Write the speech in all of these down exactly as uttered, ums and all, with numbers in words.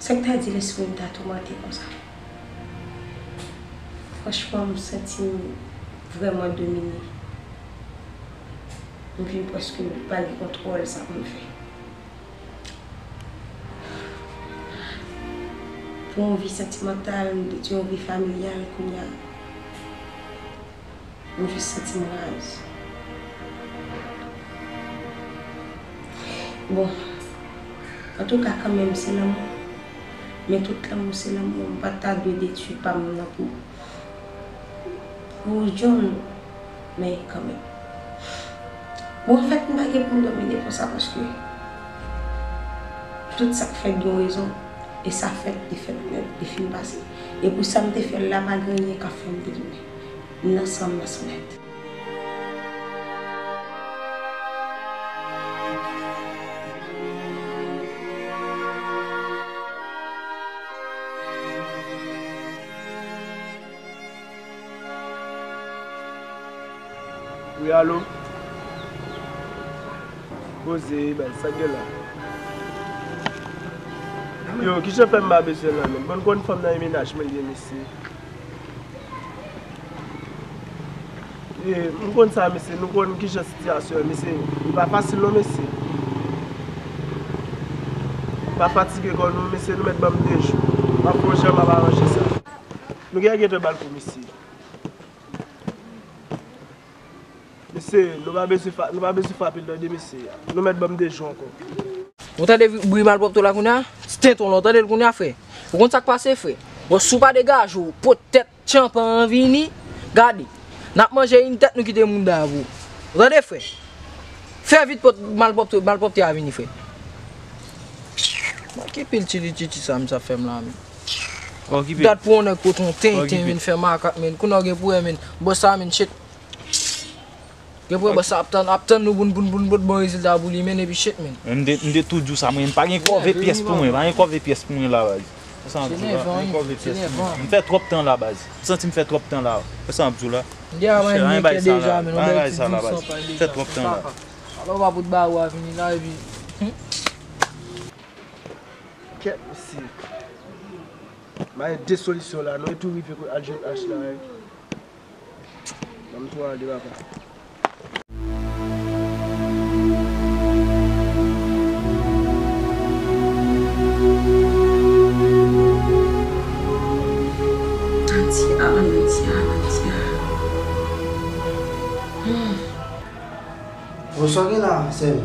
Sa k ta di lespri m ta toumante konsa? Franchman, m santi m vrèman domine. M vin prèske pa gen kontwòl sa pou m fè. Pou yon vi santimantal, m te di yon vi familyal kounye a. M jis santi m raz. Bon, antouka, kanmenm, se lanmou. Men tout lanmou, se lanmou. M pa ta dwe detwi pa m nan pou, pou John, men kanmenm. Bon, anfèt, m pa gen pou m domine konsa, paske tout sa k fèt gen yon rezon. E sa fèt, li fèt nèt, li fin pase. E pou sa m te fè l la, pa gen anyen k ap fè m detounen. M nan san m nan san nèt. Wi, alo? Poze, baz, sa k gen la? Yo, kijan fè m pa bezwen l la menm? Bon, n konn fanm nan e mennaj mwen l ye, mesye. E, m konn sa, mesye, nou konn kijan sitiyasyon an, mesye. Li pa fasil non, mesye. Pa fatige kò nou, mesye, nou mèt ban m de jou. M ap fè yon jan m ap aranje sa. Nou gen gentan ba l kou, mesye. Mesye, nou pa bezwen fa-, nou pa bezwen frape l tande, mesye. Nou mèt ban m de jou ankò. Ou tande bri malpwòpte w la kounye a? Stenton la, ou tande l kounye a, frè? Ou konn sa k pase, frè? Bon, si w pa degaje w, poutèt tchanpan an vini, gade. N ap manje yon tèt, nou kite moun da pou ou. Ou tande, frè? Fè vit pou malpwòpte, malpwòpte a vini, frè. Manke pil ti li titi sa, m sa fè m la, men. Okipe. Dat pou yon nèg pote yon tenten, men, fè makak, men. Kounye a w gen pou wè, men. Bòs sa, men, shit. Gen pou wè bòs sa ap tann, ap tann nou pou n, pou n, pou n pot bon rezilta pou li, men, epi shit, men. Men m te, m te tou di w sa, mwen, m pa gen kòve pyès pou mwen, pa gen kòve pyès pou mwen la, baz. Ou santi m pa gen kòve pyès pou mwen. M fè twòp tan la, baz. Ou santi m fè twòp tan la. Ou santi m ap di w la. M te ap bay kè deja, men, ou bèl ti di m san pay deja. M fè twòp tan la. Alò, w pa pot ba ou a vini la, epi. Kèt, mesye. M ba de solisyon la, nou tou rive al jwenn H la, wi. Ban m tou ale, papa. Nantia, Nantia, Nantia. Hmm. Bon, sa w gen la, sè m?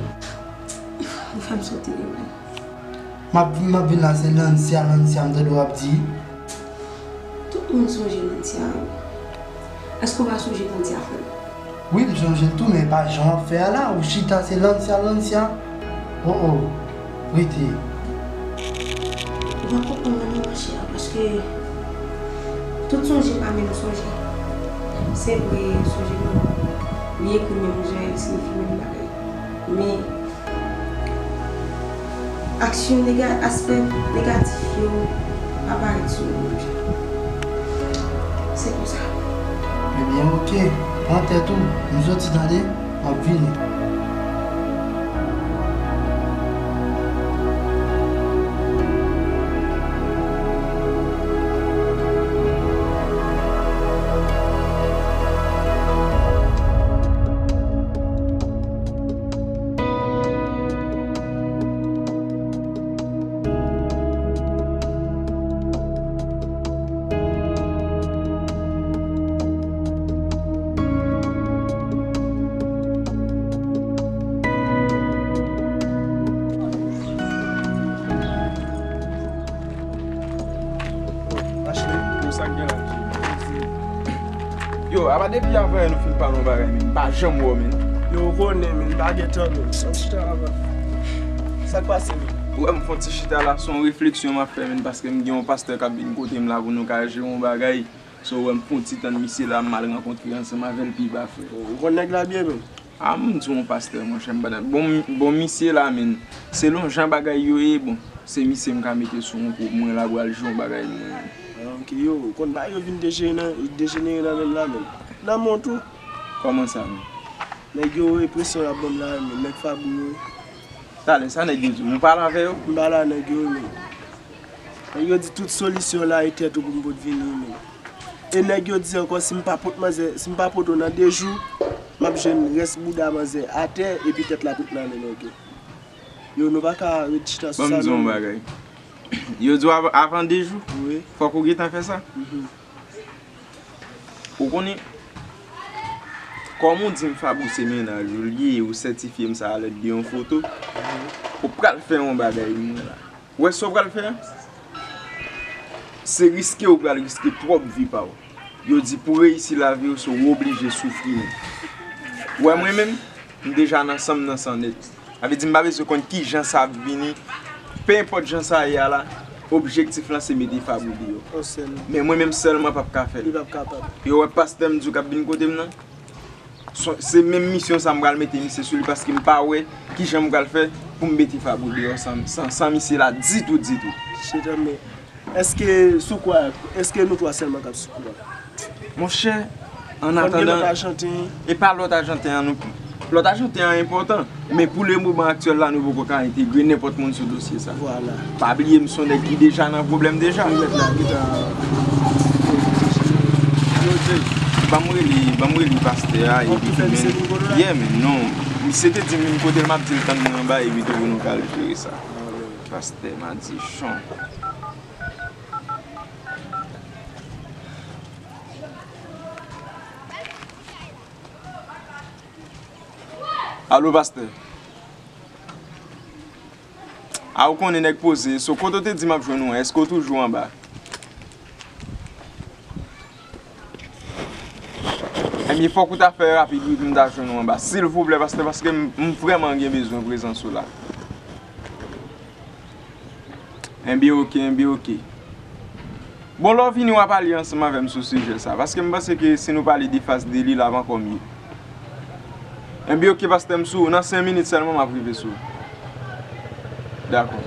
Ou fè m sote, wi. M ap vin, m ap vin la, se Lancia, Lancia, m tande w ap di. Tout moun sonje Lancia, wi. Èske w pa sonje Lancia, frè m? Wi, m sonje l tou, men pa jan w ap fè a la. Ou chita, se Lancia, Lancia. Oh, oh. Rete. Ou pa konprann mwen non, monchè, paske tout sonje pa menm sonje. Se vre, sonje nou, li ekri menm jan, li siyifi menm bagay. Men, aksyon nega-, aspè negatif yo pa parèt sou nou menm jan. Se konsa. Ebyen, oke. Pran tèt ou. M soti tande. M ap vini. Ashley, yo, sa k gen la, Jimmy? Yo, apa depi avan yè nou fin pale yon bagay, men m pa janm wè w, men. Yo, ou konnen, men m pa gen tan, men. Ann chita la, bro. Sa k pase, men? Ou wè m fè yon ti chita la, se yon refleksyon m ap fè, men, paske m gen yon pastè k ap vin kote m la pou nou ka jere yon bagay. So, ou wè m fè yon ti tann misye la, m al rankontre ansanm avè l pi ba, frè. Ou konn nèg la byen, men? A, m di w yon pastè, monchè, m pa nan. Bon, bon, misye la, men, selon jan bagay yo ye, bon, se misye m ka mete sou yon kou, mwen la pral jwe yon bagay, mwen. Ah, ok, yo, ou konn bagay yo vin dejenere, dejenere nan men m la, men. Nan men w tou. Kòman sa, men? Nèg yo, enpresyon y ap ban m la, men, nèg Fabou yo. Talè, sa nèg yo di w? Ou pale avè yo? M pale a nèg yo, men. Nèg yo di tout solisyon la e tèt ou pou m pot vini menm. E nèg yo di ankò si m pa pot manzè, si m pa pot ou nan de jou, m ap jwenn rès bouda manzè atè epi tèt la pot nan men nèg yo. Yo, nou pa ka ret chita sou sa non. Ban m di w yon bagay. Yo di w av- avan de jou, wi, fòk ou gentan fè sa. Mhm. Ou konnen, kòm ou di m Fab ou se mennaj ou l ye, ou sètifye m sa alèd de yon foto, ou pral fè yon bagay pou mwen la. Ou wè sa w pral fè a? Se riske ou pral riske pwòp vi pa w. Yo di pou reyisi lavi w, se w oblije soufri nèt. Ou wè mwen menm, m deja nan san m nan san nèt. Sa vle di m pa bezwen konn kijan sa ap vini. Penenpòt jan sa ye a la, objektif lan se mete Fab ou deyò. Yon sèl. Men mwen menm sèlman p ap ka fè l. Li p ap kapab. Yo wè pastè m di w k ap vin kote m nan? Se menm misyon sa m pral mete misye sou li paske m pa wè kijan m pral fè pou m mete Fab ou deyò san, san, san misye la ditou, ditou. Chita, men èske sou kwa, èske nou twa sèlman k ap sou kwa? Monchè, an atandan, e pa lòt ajanten an non plis. Lòt ajanten an enpòtan, men pou le moman aktyèl la, nou poko ka entegre nenpòt moun sou dosye sa. Vwala. Pa bliye m se yon nèg ki deja nan pwoblèm deja. Wi, mèt la, ki ta. Ban m rele, ban m rele pastè a, epi tou men. Yeah, men non. Misye te di m vin kote l, m ap di l tann mwen anba, epi tou pou nou ka al jere sa. Pastè madichon. Alo, pastè. A, ou konnen nèg poze. So, kote w te di m ap jwenn ou an, èske w toujou anba? Ebyen, fòk ou ta fè rapid, wi, pou m ta jwenn ou anba. Silvouplè, pastè, paske m, m vrèman gen bezwen prezans ou la. Enben oke, enben oke. Bon, lè w vini, w a pale ansanm avè m sou sijè sa, paske m panse ke si nou pale de fas de li, l ap ankò mye. Enben oke, pastè, m sou ou. Nan senk minit sèlman, m ap rive sou ou. Dakò.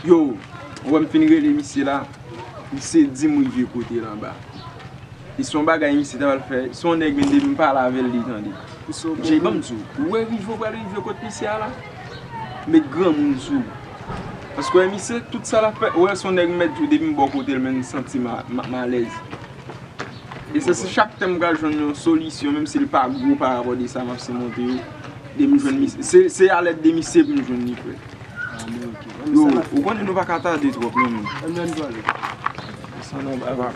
Yo, ou wè m fin rele misye la, misye di m rive kote l anba. E se yon bagay misye ta pral fè. Se yon nèg menm depi m pale avè l, li tande. Jay, ban m di w, ou wè rive, ou pral rive kot misye a la? Met granmoun sou ou. Paske w wè misye, tout sa l ap fè, ou wè se yon nèg m mèt di w depi m bò kote l, men m santi m a, m a, m alèz. E se, se chak tan m pral jwenn yon solisyon, menm si l pa gwo pa rapò de sa m ap simonte yo, depi m jwenn misye. Se, se alèd de misye pou m jwenn li, frè. Yo, ou konnen nou pa ka tade twòp non, men. Ann, ann pale. Sa non, baba.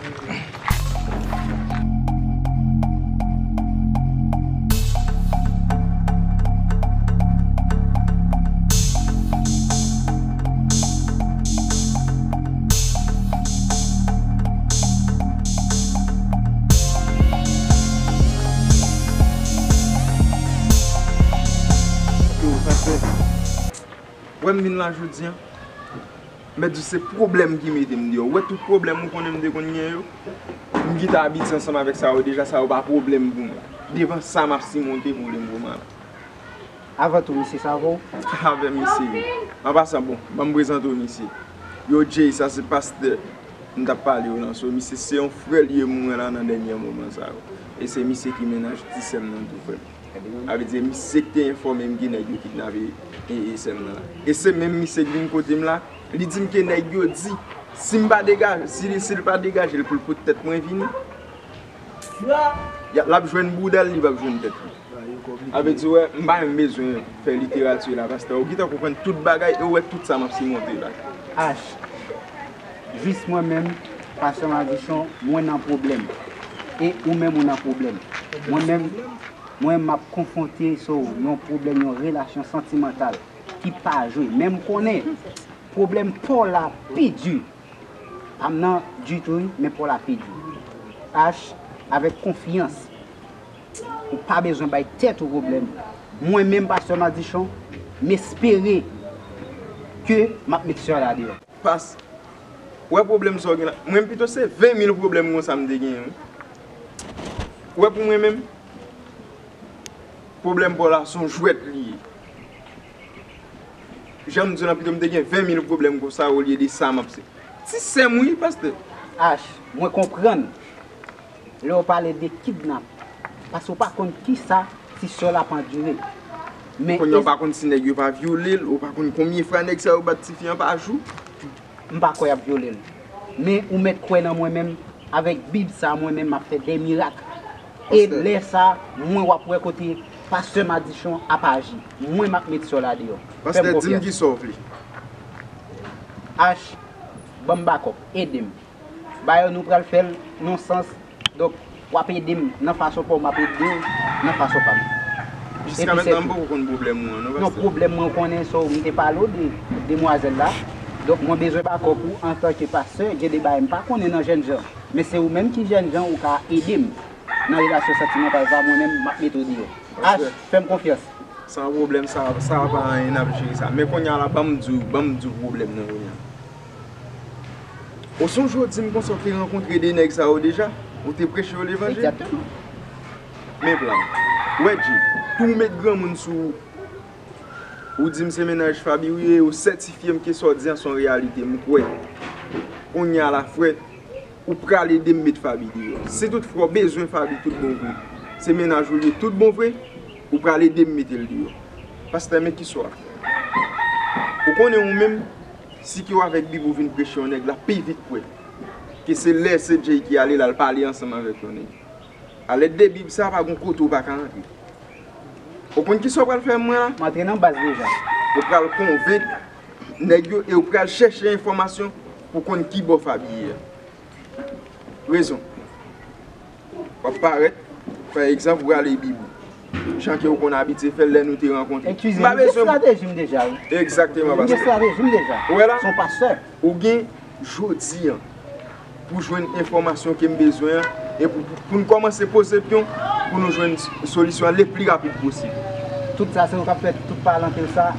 Yo, pastè. Wè m vin la jodi a, m mèt di w se pwoblèm ki mete m deyò. Ou wè tout pwoblèm ou konnen m te konn gen yo, m gentan abitye ansanm avèk sa yo deja, sa yo pa pwoblèm pou mwen. Devan sa m ap simonte pwoblèm pou mwen la. Avan tou, misye sa avè w? Avè m misye ye. An pasan, bon, ban m prezante w misye. Yo, Jay, sa se pastè m t ap pale w lan. So, misye se yon frè l ye mwen la nan dènye moman sa yo. E se misye ki mennaj ti sè m nan tou, frè m. Sa vle di, misye ki te enfòme m ke nèg yo kidnape e, e sè m nan la. E se menm misye ki vin kote m la, li di m ke nèg yo di, si m pa degaje, si, si l pa degaje l pou l pot tèt mwen vini, y a, l ap jwenn bouda l, li p ap jwenn tèt li. Sa vle di, wè, m pa menm bezwen fè literati la, pastè. Ou gentan konprann tout bagay e ou wè tout sa m ap simonte la. H, jis mwen menm, pastè Madichon, mwen nan pwoblèm. E ou menm ou nan pwoblèm. Mwen menm, Mwen, m ap konfwonte so yon pwoblèm, yon relasyon santimantal ki pa jwe. Men m konnen pwoblèm pa w la pi di. Pa m nan di tou wi, men pa w la pi di. H, avèk konfyans, ou pa bezwen bay tèt ou pwoblèm. Mwen menm, pastè Madichon, m espere ke m ap met sè la deyò. Pas, ou wè pwoblèm sa w gen la. Mwen pito se ven mil pwoblèm konsa m te genyen wi. Ou wè pou mwen menm, pwoblèm pa w la se yon jwèt li ye. Jan m di w lan, pito m te gen ven mil pwoblèm konsa olye de sa m ap se. Ti sè m wi, pastè. H, mwen konprann. Lè w pale de kidnap, paske w pa konn kisa ti sè w la ap andire. Men kounye a w pa konn si nèg yo pa vyole l, ou pa konn konbyen fwa nèg sa yo bat tifi an pa jou. M pa kwè y ap vyole l. Men ou mèt kwè nan mwen menm, avèk Bib sa mwen menm m ap fè de mirak. E lè sa, mwen w ap wè kote pastè madichon ap aji. Mwen m ap met sè w la deyò. Fè m konfyans. Pastè, di m kisa w vle. Ach, ban m bakòp, ede m. Ba yo nou pral fè l nan sans. Donk, w ap ede m nan fason pa w, m ap ede w nan fason pa m. Jiska mentnan, m poko konn pwoblèm ou an, non, pastè. Non, pwoblèm mwen, ou konnen, so, m te pale w de demwazèl la. Donk, mwen bezwen bakòp ou antanke pastè, gen de bagay m pa konnen nan jènjan. Men se ou menm ki jènjan, ou ka ede m nan relasyon santimantal sa, mwen menm, m ap mete w deyò. Ach, fè m konfyans. San pwoblèm, sa, sa pa anyen, n ap jere sa. Men kounye a la, ban m di w, ban m di w pwoblèm nan kounye a. Ou sonje w di m konsa w te rankontre de nèg sa yo deja? Ou te preche yo levanjil? Egzakteman. Men plan. Ou wè, Dji, pou w met granmoun sou ou, ou di m se mennaj Faby ou ye, ou sètifye m ke sa w di an se yon reyalite, m kwè. Kounye a la, frè, ou pral ede m met Faby deyò. Si toutfwa w bezwen Faby tout bon vre, se mennaj ou l ye tout bon vre, ou pral ede m mete l deyò. Pastè, men kisa w ap fè? Ou konnen ou menm, si ke w avèk Bib ou vin preche yon nèg, l ap pi vit kwè ke se lè se Jay ki ale l al pale ansanm avèk yon nèg. Alèd de Bib sa, pa gon kote ou pa ka antre. Ou konn kisa w pral fè mwen la? M antre nan baz deja. Ou pral konvenk nèg yo e ou pral chèche enfòmasyon pou konn kibò Faby ye a. Rezon. W ap parèt, pa egzanp, ou rale Bib ou. Jan ke ou konn abitye fè l lè nou te rankontre. Eskize m, ou gen estrateji m deja, wi. Egzakteman, pastè. Ou gen estrateji m deja. Ou wè la? Se yon pastè. Ou gen jodi an pou jwenn enfòmasyon ke m bezwen an e pou, pou, pou n kòmanse poze pyon pou nou jwenn solisyon an le pli rapid posib. Tout sa se ou k ap fè tout palantre sa,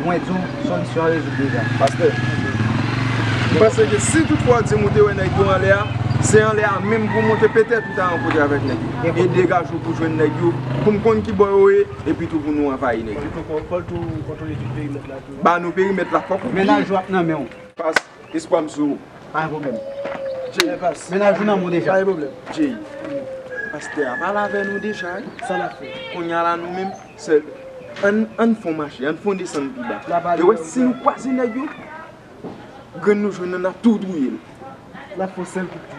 mwen di w solisyon an rezoud deja. Pastè, m panse ke si toutfwa w di m ou te wè nèg yo anlè a, se anlè a menm pou w monte, petèt ou ta rankontre avèk nèg yo. E degaje w pou jwenn nèg yo, pou m konn kibò yo ye, epi tou pou nou anvayi nèg yo. Fò l tou, fò l tou kontwole tout perimèt la tou. Ba nou perimèt la, fòk ou byen. Mennaj ou ap nan men w. Pas, espwa m sou ou. Pa gen pwoblèm. Jay. Mennaj ou nan men w deja. Pa gen pwoblèm. Jay, pastè a pale avè nou deja, wi. Sa n ap fè? Kounye a la, nou menm, sèl, ann, ann fè yon mache, ann fè yon desann pi ba. E wè, si nou kwaze nèg yo, grenn nou jwenn nan, n ap tou touye l. N ap fè yon sèl kout